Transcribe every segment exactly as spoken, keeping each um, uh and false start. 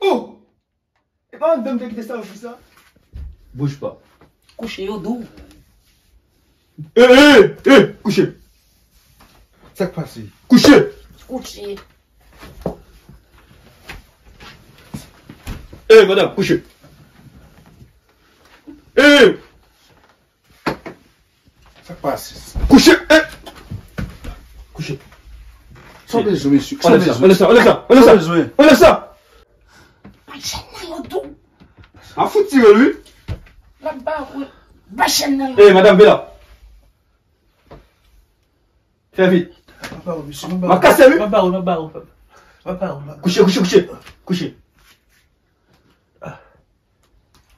Oh! E pa anndan m te kite sa yo pou sa? Bouj pa. Kouche yo dou. Eh, eh, eh, kouche. Sa k pase? Kouche. Kouche. Eh, madanm, kouche. Eh! Sa k pase? Kouche! Eh! Kouche. Sa w bezwen, mesye? Sa w bezwen? Anlè sa, anlè sa, anlè sa, anlè sa! Bay chèn nan yo tou. M ap fout tire l, wi. L ap ba ou. Bay chèn nan yo. Eh, madanm, vin la. Fè vit. M ap ba ou, mesye, m ap ba ou. M ap kase, wi. M ap ba ou, m ap ba ou. M ap ba ou, m ap ba ou. Kouche, kouche, kouche. Kouche. Ah.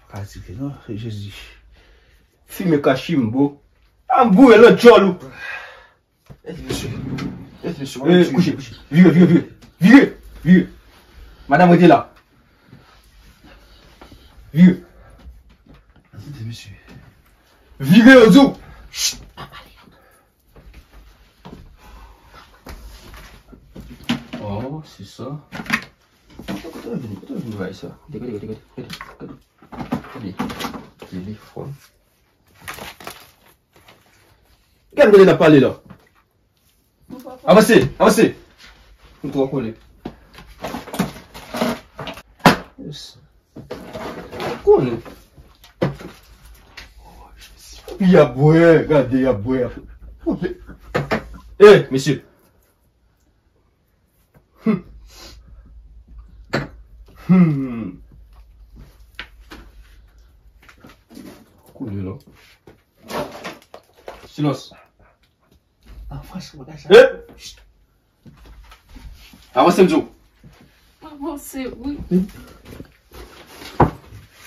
Pa tire non, Jezi. Fimen kachimbo. A m boure nan djòl ou. Ede mesye. Ede mesye. Eh, kouche, kouche. Vire, vire, vire. Vire, vire. Madanm, rete la. Vire. Ede mesye. Vire, yo di w. Chut, pa pale. Oh, se sa. Kote w vin, kote w vin bay sa? Gade, gade, gade, gade, gade. Gade. Telefòn. Gade kote n ap pale la. Avanse, avanse. Nou twò kole. Yes. Konnen. Epi y ap bwè, gade, y ap bwè. Eh, mesye. Hmm. Hmm. Konnen non. Silans. An Frans, bagay sa. Eh! Avanse, m di w. Avanse, wi.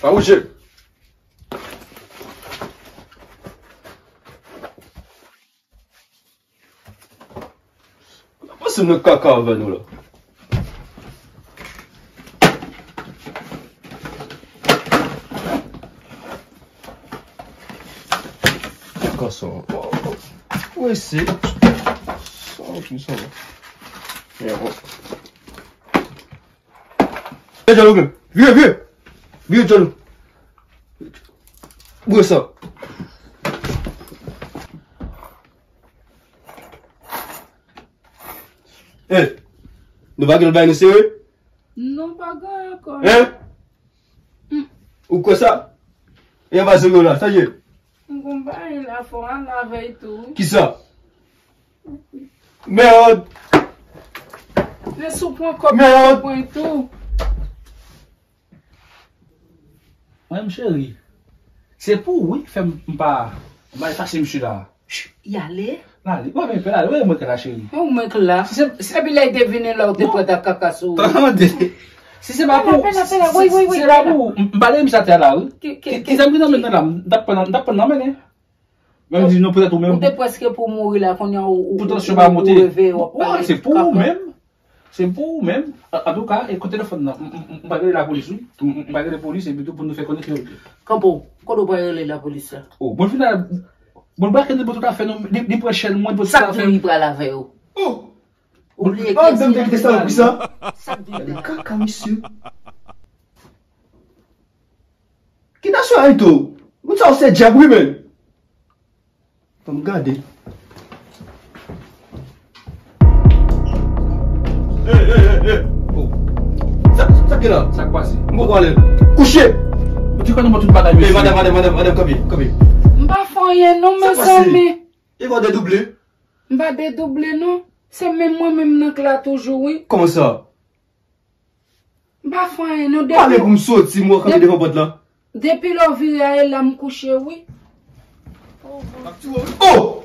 Pa bouje. Pase nan kaka avè nou la. Kaka sa. Ou ese. Sa ou tou sa. Mèwòt. Vire djòl ou menm. Vire, vire. Vire djòl ou. Boure sa. Eh, nou pa gen lòt bagay nou sere? Non, pa gen ankò. Hein? Hmm. Ou kwè sa? E anba zong yo la, sa ye? M gon bagay la, fò al avè l tou, wi. Kisa? Mèd! Men si w pran kòb, mèd, ou pran tou. Mwen, m cheri. Se pou ou, wi, k fè m, m pa, m pa efase misye la. Y ale? L ale. Mwen menm pè l ale. Wè mwen kè la, cheri. Ou mwen k la. Si se, si epi lè l te vini la, ou te pran ta kaka sou ou. Tande. Si se pa pou, pè la, pè la, pè la, woy, woy, woy, si se pa pou, m, m pa leve misye atè la, wi. Ki, ki, ki, ki zam ki nan men nan la, m t ap pran, m t ap pran nan men. Menm di non, poutèt ou menm. Ou te prèske pou mouri la, kounye a ou, ou, pou tansyon pa monte. Ou reveye, w ap pale kaka. Se pou ou menm. Se pou ou menm. An, antouka, e kote telefòn nan? M, m, m pral rele lapolis, wi. M, m, m pral rele polis, epi tou pou nou fè konnen ki yo ye. Kanpe w, kote w pral rele lapolis la? Oh, bon, final, bon, brake nou pou tout afè nou, li, li pran chèn mwen pou tout afè. Sa k di w li pral avè yo? Oh! Ou bliye kiyès ki nan men li? Sa k di w la? Gade kaka, mesye. Ki nasyon Ayito? Moun sa yo se dyab, wi, men. Ban m gade. Hey, hey, hey, hey. Oh. Sa, sa k gen la? Sa k pase? M poko ale. Kouche! Ou di kò nou ban tout bagay, mesye. Hey, madanm, madanm, madanm, madanm, kanpe, kanpe. M pa fè anyen non, mezanmi. E pa dedouble? M pa dedouble non. Se menm mwen menm nan k la toujou, wi. Kòman sa? M pa fè anyen non. Pale pou m soti, m wè w kanpe devan pòt la. Depi lè w vire a, e la m kouche, wi. Oh!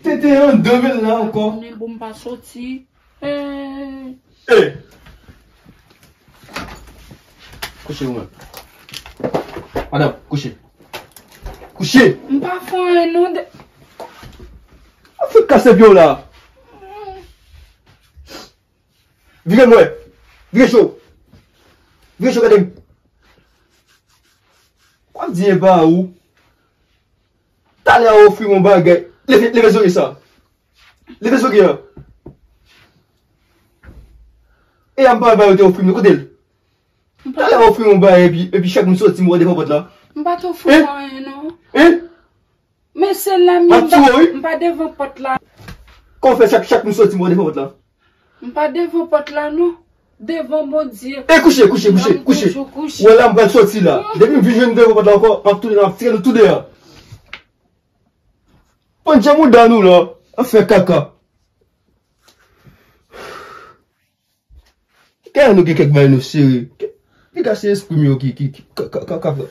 Tete anndan men la ankò. Konnen pou m pa soti. Eh. Eh! Kouche ou menm. Madanm, kouche. Kouche! M pa fè anyen non. De... Ou fout kase pye w la. Vire m wè. Vire cho. Vire cho gade m. W ap di e pa ou. Talè a w ofri m yon bagay. Leve, leve zorye sa. Leve zorye an. E a m pa wè bagay ou te ofri m nan. Kote l? Talè w ofri m yon bagay epi, epi chak moun soti m wè devan pòt la. M pa t ofri w anyen non. Hein? Men se la m pa devan pòt la. Kòman fè chak, chak moun soti m wè devan pòt la? M pa devan pòt la non. Devan Bondye. E kouche, kouche, kouche, kouche. Wè la m pral soti la. Depi m vin jwenn devan pòt la ankò, m ap tounen, m ap tire nou tou deyò. Pandye mouda nou la, ap fè kaka. Kè nou gen kèk bagay nou sere. Piga se espri m yo ki, ki, ki, ka, ka, ka, ka fè.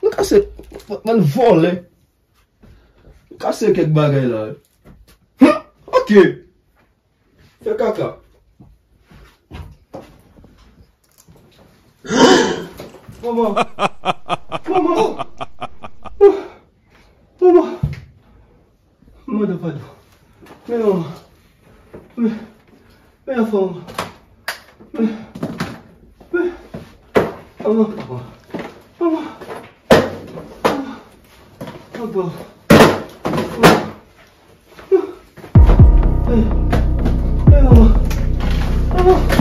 Nou kase, bann vòlè. Nou kase kèk bagay la. Ok. Fè kaka. Manman. Manman. Manman. Manman, padon. Men manman. Men, men anfan manman. Men, men. Manman, manman. Manman. Manman. Manman. Hey, hey, manman. Manman.